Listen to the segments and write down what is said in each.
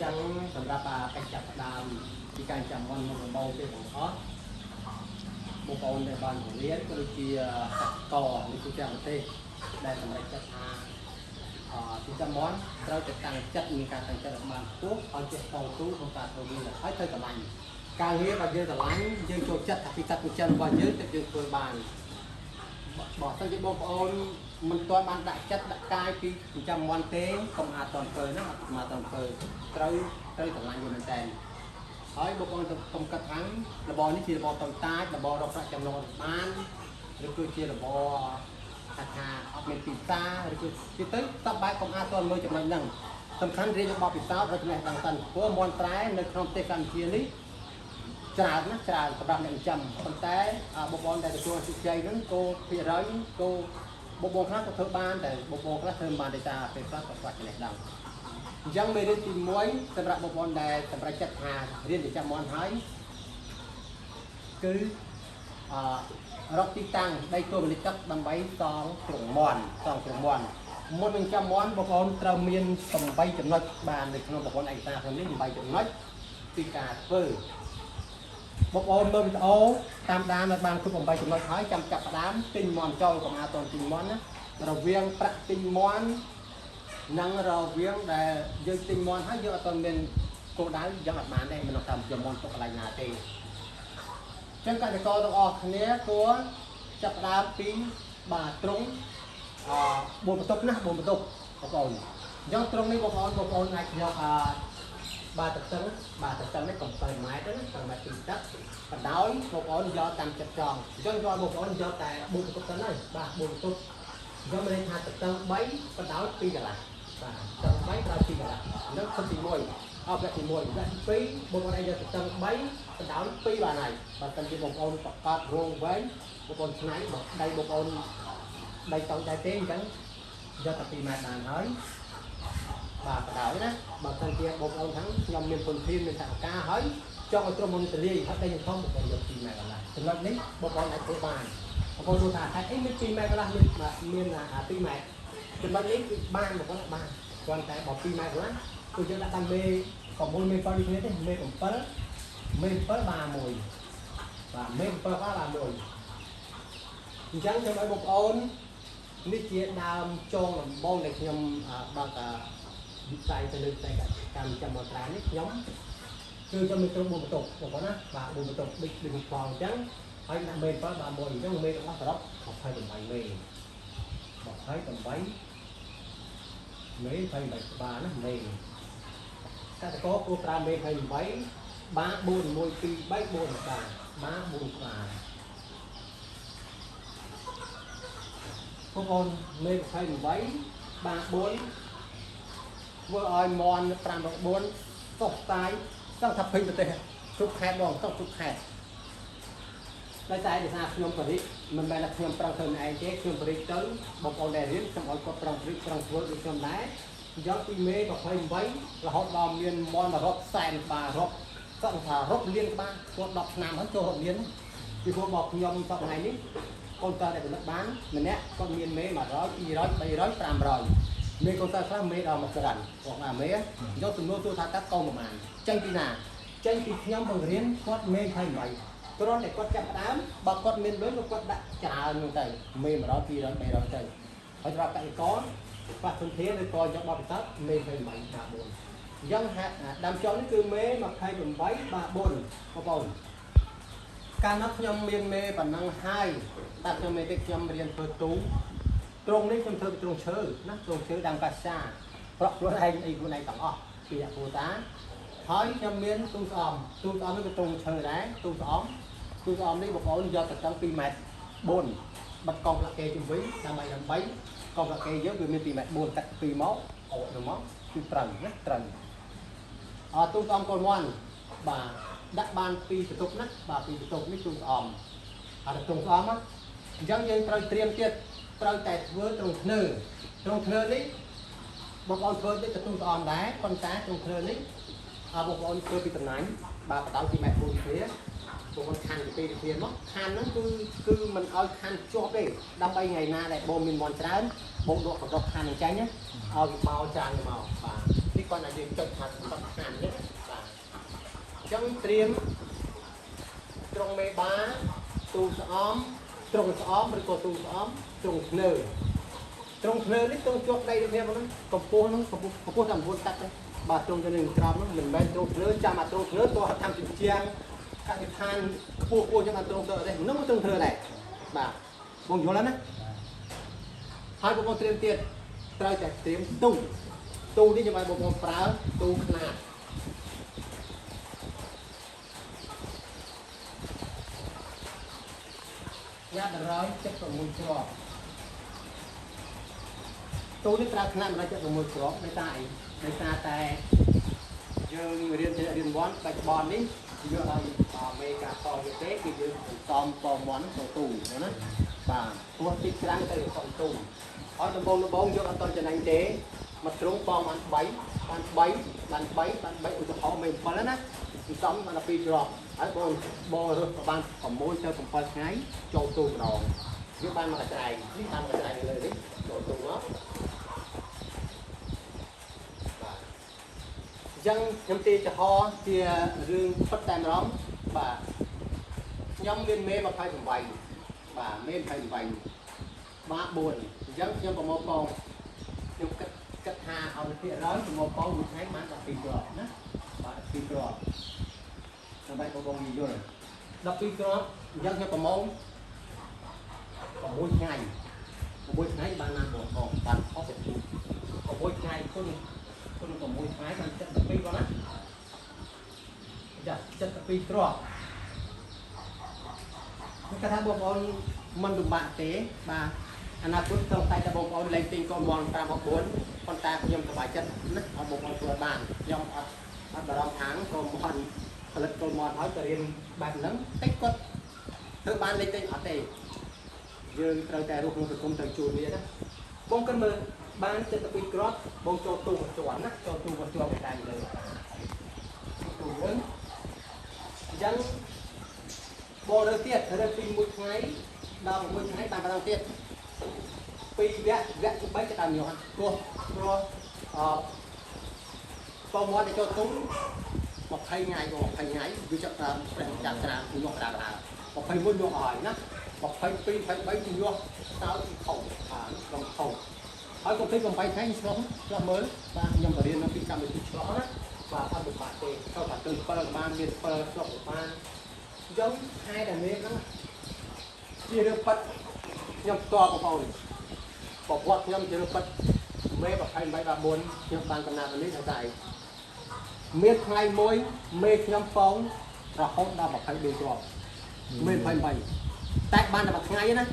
ចឹងសម្រាប់អាកិច្ចចាប់ផ្ដើមពីការចាំមន់មុខរបរគេទាំងអស់បងប្អូនដែលបានបង្រៀនក៏ដូចជាកសិករនៅទូទាំងប្រទេសដែលសម្រេចចិត្តថាអទីចាំមន់ត្រូវតែតាំងចិត្តមានការតាំងចិត្តឲ្យបានខ្ពស់ឲ្យចេះតស៊ូក្នុងការធ្វើវាហើយត្រូវស្រឡាញ់ការងារបើយើងស្រឡាញ់យើងចូលចិត្តថាពីកាត់ចិញ្ចឹមរបស់យើងទៅយើងធ្វើបាន បើសិនជាបងប្អូនមិនទាន់បានដាក់ចិត្តដាក់កាយពីចិញ្ចឹមមាន់ទេកុំអាចតន់ធ្វើណាអត់មកតន់ធ្វើត្រូវត្រូវស្រឡាញ់វាមែនតើហើយបងប្អូនកុំគិតថារបរនេះជារបរតូចតាចរបររកប្រាក់ចំណូលបានឬគឺជារបរថាថាអត់មានទីផ្សារឬគឺជាទៅតបបែបកុំអាចតន់មើលចំណុចហ្នឹងសំខាន់រៀនរបបពិសោធន៍រកចំណេះដឹងសិនព្រោះមាន់ត្រែនៅក្នុងប្រទេសកម្ពុជានេះ ច្រើនណាស់ច្រើនសម្រាប់អ្នកចិញ្ចឹមប៉ុន្តែអាបងប្អូនដែលទទួលជោគជ័យហ្នឹងគោភាគរយគោបងប្អូនខ្លះក៏ធ្វើបានតែបងប្អូនខ្លះធ្វើមិនបានទេតាពេលខ្លះក៏ខ្វះចំណេះដឹងអញ្ចឹងមេរៀនទី1សម្រាប់បងប្អូនដែលសម្រេចចិត្តថារៀនចិញ្ចឹមមាន់ហើយគឺអរកទីតាំងដីទួលមលិទឹកដើម្បីសងទ្រង់មាន់សងទ្រង់មាន់មុននឹងចាំមាន់បងប្អូនត្រូវមាន8ចំណុចបាននៅក្នុងប្រព័ន្ធឯកសារក្នុងនេះ8ចំណុចពីការធ្វើ បងប្អូនមើលវីដេអូតាមដានឲ្យបានគ្រប់8ចំណុចហើយចាំចាប់ផ្ដើមទិញមន់ចូលកុំអាតន់ទិញមន់ណារវាងប្រាក់ទិញមន់និងរវាងដែលយើងទិញមន់ហើយយើងអត់ទាន់មានគោលដៅយើងអត់បានទេមិនថាយកមន់ទុកកន្លែងណាទេអញ្ចឹងកសិករទាំងអស់គ្នាគួរចាប់ផ្ដើមពីបាទត្រង់អ4បន្ទប់ណា4បន្ទប់បងប្អូនអញ្ចឹងត្រង់នេះបងប្អូនបងប្អូនអាចយកអបាទតឹងបាទតឹងនេះកុំ7ម៉ែត្រណា7ម៉ែត្រពីទឹក បណ្ដោយបងប្អូនយកតាមចិត្តចង់អញ្ចឹងយកបងប្អូនយកតែ4បន្ទប់ទៅហើយបាទ4បន្ទប់អញ្ចឹងមានន័យថាតឹង3បណ្ដោយ2កន្លះបាទតឹង3បណ្ដោយ2កន្លះហ្នឹងខុសទី1អោវគ្គទី1វគ្គទី2បងប្អូនអាចយកតឹង3បណ្ដោយ2បានហើយបើសិនជាបងប្អូនប្រកាសរោងវែងបងប្អូនឆ្នៃបើដៃបងប្អូនដៃតូចដែរទេអញ្ចឹងយកតែ2ម៉ែត្របានហើយបាទបណ្ដោយណាបើសិនជាបងប្អូនហ្នឹងខ្ញុំមានពុនធានមានសហការហើយ ចង់ឲ្យក្រុមហ៊ុនទលាយហើយតែខ្ញុំធំបងប្អូនយក2ម៉ែត្រកន្លះចំណុចនេះបងប្អូនអាចធ្វើបានបងប្អូនសួរថាហេតុអីមាន2ម៉ែត្រកន្លះមានមានអា2ម៉ែត្រចំណុចនេះគឺបានបងប្អូនបានគ្រាន់តែបើ2ម៉ែត្រកន្លះគឺយើងដាក់តាមមេ6មេ7ដូចគ្នាទេមេ7មេ7បា1បាទមេ7បា1អញ្ចឹងខ្ញុំឲ្យបងប្អូននេះជាដើមចងដំបងដែលខ្ញុំបើកវិស័យទៅលើវិស័យកសិកម្មចាំមត្រានេះខ្ញុំ គឺខ្ញុំមានក្រុម4បន្ទប់បងប្អូនណាបាទ4បន្ទប់ដូចដូចផងអញ្ចឹងហើយដាក់មេ7បាទ1អញ្ចឹងមេទាំងអស់សរុប28មេ28មេ28ក្បាលណាមេកសិករគួរប្រើមេ28បា4 1 2 3 4ក្បាលបា4ក្បាលបងប្អូនមេ28បា4ធ្វើឲ្យមន់504សុះតាយសឹងថាពេញប្រទេសគ្រប់ខេត្តបងសឹងគ្រប់ខេត្តដោយតែដោយសារខ្ញុំបរិទ្ធមិនមែនថាខ្ញុំប្រឹងធ្វើឯងទេខ្ញុំបរិទ្ធទៅបងប្អូនដែលរៀនខ្ញុំឲ្យគាត់ប្រឹងបរិទ្ធប្រឹងធ្វើដូចខ្ញុំដែរអញ្ចឹងពីមេ28រហូតដល់មានមន់រាប់សែនក្បាលរាប់សឹងថារាប់លានក្បាលគាត់10ឆ្នាំហើយចូលរាប់លានពីព្រោះบอกខ្ញុំសប្តាហ៍ថ្ងៃនេះកូនតើដែលផលិតបានម្នាក់គាត់មានមេ100 200 300 500មានកូនតើខ្លះមេដល់1000បងអាមេយកសំណួរទូថាតើកូនប្រហែលចេញពីណាចេញពីខ្ញុំបង្រៀនគាត់មេ28គ្រាន់តែគាត់ចាប់ផ្ដើមបើគាត់មានលុយក៏គាត់ដាក់ច្រើនហ្នឹងទៅមេ100 200 300ទៅហើយសម្រាប់កសិករខ្វះធនធានឬក៏យកបទពិសោធន៍មេ28បា4អញ្ចឹងហាក់ដើមចុងនេះគឺមេ28បា4បងប្អូនកាលនោះខ្ញុំមានមេប៉ុណ្ណឹងហើយតែខ្ញុំមេទេខ្ញុំរៀនធ្វើទូទ្រង់នេះខ្ញុំធ្វើពីទ្រង់ឈើណាទ្រង់ឈើដើមកាសាប្រក់ខ្លួនឯងអីខ្លួនឯងទាំងអស់ពីអ្នកពូតាហើយខ្ញុំមានទូស្អំទូស្អំនេះក៏ទ្រង់ឈើដែរទូស្អំទូស្អំនេះបងប្អូនយកទៅតឹង2ម៉ែត្រ4បិទកង់ផ្លាកេជំវិញដើម្បីដើម្បីកង់ផ្លាកេយើងវាមាន2ម៉ែត្រ4កាត់2មកអូទៅមកគឺត្រូវណាត្រូវអទូស្អំកូនមន់បាទដាក់បាន2បន្ទប់ណាបាទ2បន្ទប់នេះទូស្អំអត់ទូស្អំណាអញ្ចឹងយើងត្រូវត្រៀមទៀតត្រូវតែធ្វើត្រង់ធ្នើត្រង់ធ្នើនេះបងប្អូនធ្វើដូចទូស្អំដែរប៉ុន្តែត្រង់ធ្នើនេះអបងប្អូនធ្វើពីតំណាញ់បាទបដៅ2ម៉ែត្រ4គ្នាបងប្អូនខានពីពីគ្នាមកខានហ្នឹងគឺគឺមិនឲ្យខានជាប់ទេដើម្បីថ្ងៃណាដែលបងមានមន់ច្រើនបងដកកដកខាននឹងចាញ់ឲ្យវាមកច្រើនមកបាទនេះ គាត់តែយើងចុចថាសម្រាប់ឆ្នាំនេះបាទអញ្ចឹងត្រៀមត្រង់មេបាទូស្អំត្រង់ស្អំឬក៏ទូស្អំត្រង់ធ្នើត្រង់ធ្នើនេះត្រង់ជាប់ដីដូចគ្នាហ្នឹងកម្ពស់ហ្នឹងកម្ពស់កម្ពស់តែ9តាត់ទេបាទត្រង់ទៅនឹងក្រោមហ្នឹងមិនមែនត្រង់ធ្នើចាំអាត្រង់ធ្នើតោះតាមជញ្ជាំងកសិដ្ឋានខ្ពស់ខ្ពស់ចឹងអាត្រង់ទៅអត់ទេហ្នឹងក៏ត្រង់ធ្នើដែរបាទបងយល់ហើយណា ហើយបងប្អូនត្រៀមទៀតត្រូវតែត្រៀមទូទូនេះខ្ញុំឲ្យបងប្អូនប្រើទូខ្នាតយ៉ា176គ្រាប់ទូនេះប្រើខ្នាត176គ្រាប់ដោយសារអីដោយសារតែយើងរៀនជារៀនវ័នបច្ចុប្បន្ននេះយកឲ្យមេការតវាទេគឺយើងសន្សំពមន់ចូលទូណាបាទព្រោះទីច្រើនទៅសន្សំទូ ហើយដំបងដំបងយកអត់តចំណេញទេមកទ្រង់បងបាន3បាន3បាន3បាន3ឧទាហរណ៍មេ7ណាសំសំបាន12គ្រាប់ហើយបងបងរើសបាន6ទៅ7ថ្ងៃចូលទូម្ដងវាបានមកកច្រែងនេះបានកច្រែងលើនេះចូលទូមកបាទអញ្ចឹងខ្ញុំទីចំហជារឿងពិតតែម្ដងបាទខ្ញុំមានមេ28បាទមេ28 បាទ4អញ្ចឹងខ្ញុំប្រមូលពងខ្ញុំគិតគិតថាឲ្យភាគរយប្រមូលពងមួយថ្ងៃបាន12គ្រាប់ណាបាទ12គ្រាប់ដើម្បីបងបងយល់12គ្រាប់អញ្ចឹងខ្ញុំប្រមូល6ថ្ងៃ6ថ្ងៃបានណាបងបងបាន62 6ថ្ងៃគុណគុណ6ថ្ងៃបាន72បងណាចា72គ្រាប់ខ្ញុំគិតថាបងប្អូនមិនលំបាកទេបាទអនាគតត្រូវតែតែបងប្អូនលេងទិញកូនមន5 6 4ប៉ុន្តែខ្ញុំសប្បាយចិត្តណាឲ្យបងប្អូនធ្វើបានខ្ញុំអត់អត់បារម្ភថាកូនមនផលិតកូនមនឲ្យទៅរៀនបែបហ្នឹងតិចគាត់ធ្វើបានលេងទិញអត់ទេយើងត្រូវតែរស់ក្នុងសង្គមត្រូវជួយវាណាបងគិតមើលបាន72គ្រាប់បងចូលទូមួយជាន់ណាចូលទូមួយជាន់តែលើទូយើងអញ្ចឹងបងរើទៀតរើពីមួយថ្ងៃដល់6ថ្ងៃបានប៉ុណ្ណឹងទៀត ពីរវគ្គវគ្គទី3ក៏តាមញាស់ព្រោះព្រោះអឺបងមកទៅចូលទុំ20ថ្ងៃបង20ថ្ងៃវាចាប់តាមព្រះចាប់ត្រាំគឺញាស់ក្តារដើ21ញាស់អស់ហើយណា22 23គឺញាស់តើខុសបាទក្នុងខុសហើយកុំភ្លេច8ថ្ងៃឆ្លោះឆ្លោះមើលបាទខ្ញុំបរៀននៅពីកម្មវិធីឆ្លោះណាបាទអត់ពិបាកទេចូលតែទៅ7បានមាន7ឆ្លោះបានអញ្ចឹងខែដែលមានហ្នឹងជារឿងប៉ិតខ្ញុំផ្ទាល់បងប្អូន ប្រវត្តិខ្ញុំជារូបពិតមេ28 84ខ្ញុំបានកំណត់នេះថាតែមានថ្ងៃមួយមេខ្ញុំពងរហូតដល់24គ្រាប់មេ28តែបានតែមួយថ្ងៃណា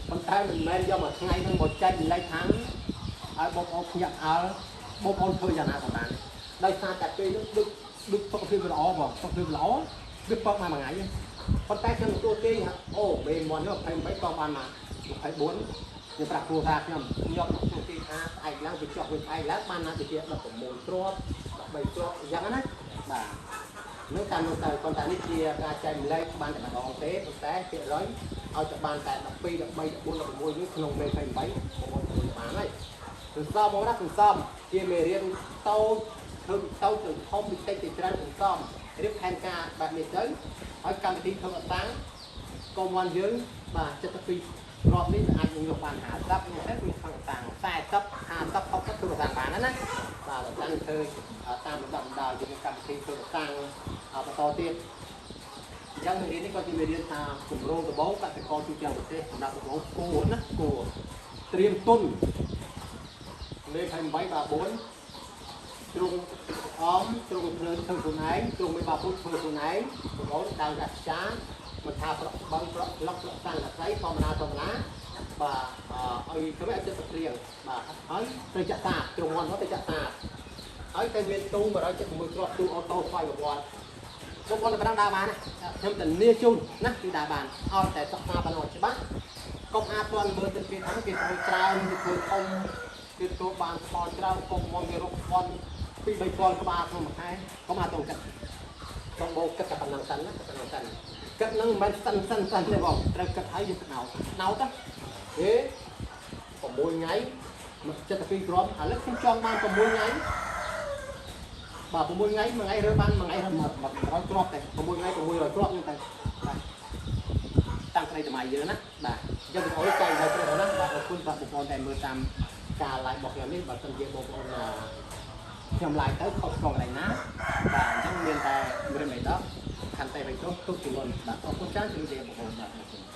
ប៉ុន្តែមិនមែនយកមួយថ្ងៃហ្នឹងមកចែកលេខខាងឲ្យបងប្អូនភ្ញាក់អើលបងប្អូនធ្វើយ៉ាងណាក៏បានដោយសារតែពេលនោះដូចដូចសុខភាពល្អបងសុខភាពល្អវាពងមកមួយថ្ងៃប៉ុន្តែខ្ញុំទទួលទេអូមេមន់នេះ28ពងបានមក24ខ្ញុំប្រាប់គ្រូថាខ្ញុំខ្ញុំខ្ញុំទីថាស្អែកឡើងវាចុះវិញស្អែកឡើងបានណាទៅជា16គ្រាប់13គ្រាប់អញ្ចឹងណាបាទនឹងតាមនោះទៅប៉ុន្តែនេះជាការចែកម្លែកបានតែម្ដងទេប៉ុន្តែភាគរយឲ្យតែបានតែ12 13 14 16នេះក្នុងមេ28បងប្អូនធ្វើបានហើយសន្សំមកណាសន្សំជាមេរៀនតូចធ្វើតូចទៅធំពីតិចទៅច្រើនសន្សំរៀបផែនការបែបនេះទៅឲ្យកម្មវិធីធ្វើអត់តាំងកុំវ៉ាន់យើងបាទ72គ្រាប់នេះអាចនឹងយកបាន50នេះទៅគឺខាងតាំង40 50 60ធ្វើតាំងបានណាបាទតាំងធ្វើតាមលំដាប់លំដោយជាកម្មវិធីធ្វើតាំងបន្តទៀតអញ្ចឹងមេរៀននេះក៏ជាមេរៀនថាគម្រោងដំបូងកសិករទូទាំងប្រទេសសម្រាប់ដំបូងគួរណាគួរត្រៀមទុនលេខ28បាទ4ទ្រង់អមទ្រង់ភ្លើងធ្វើខ្លួនឯងទ្រង់មេបាពុទ្ធធ្វើខ្លួនឯងបងប្អូនដើរកាចាមិនថាប្រក់បឹងប្រក់ឡុកប្រក់សាំងកសីធម្មតាធម្មតាបាទឲ្យធ្វើឲ្យចិត្តព្រៀងបាទហើយត្រូវចាក់សាបទ្រង់មន់ទៅចាក់សាបហើយទៅមានទូ171គ្រាប់ទូអូតូស្វ័យប្រវត្តិបងប្អូនតែប៉ុណ្ណឹងដើរបានណាខ្ញុំធានាជូនណាគឺដើរបានឲ្យតែសិក្សាប៉ុណ្ណោះច្បាស់កុំអាចទាន់មើលទៅគេថាគេធ្វើច្រើនគេធ្វើធំគេធ្វើបានផលច្រើនកុំមកគេរកផលពី3000ក្បាលក្នុងមួយខែកុំអាចទៅគិតកុំបោគិតតែប៉ុណ្ណឹងសិនណាប៉ុណ្ណឹងសិនគិតហ្នឹងមិនមែនសិនសិនសិនទេបងត្រូវគិតហើយយើងណោតណោតណាហេ6ថ្ងៃមក72គ្រាប់ឥឡូវខ្ញុំចង់បាន6ថ្ងៃ បាទ6ថ្ងៃមួយថ្ងៃរើបានមួយថ្ងៃរើ100គ្រាប់តែ6ថ្ងៃ600គ្រាប់ហ្នឹងតែបាទតាំងក្តីសម័យយើងណាបាទអញ្ចឹងវីដេអូនេះចែកឲ្យប្រិយណាបាទអរគុណបាទបងប្អូនដែលមើលតាមការ live របស់ខ្ញុំនេះបើសិនជាបងប្អូនខ្ញុំ live ទៅខុសឆ្គងកន្លែងណាបាទអញ្ចឹងមានតែម្រេចមិនដល់ខន្តីបៃតងទុកជាមុនបាទអរគុណច្រើនជម្រាបលាបងប្អូនបាទអរគុណ។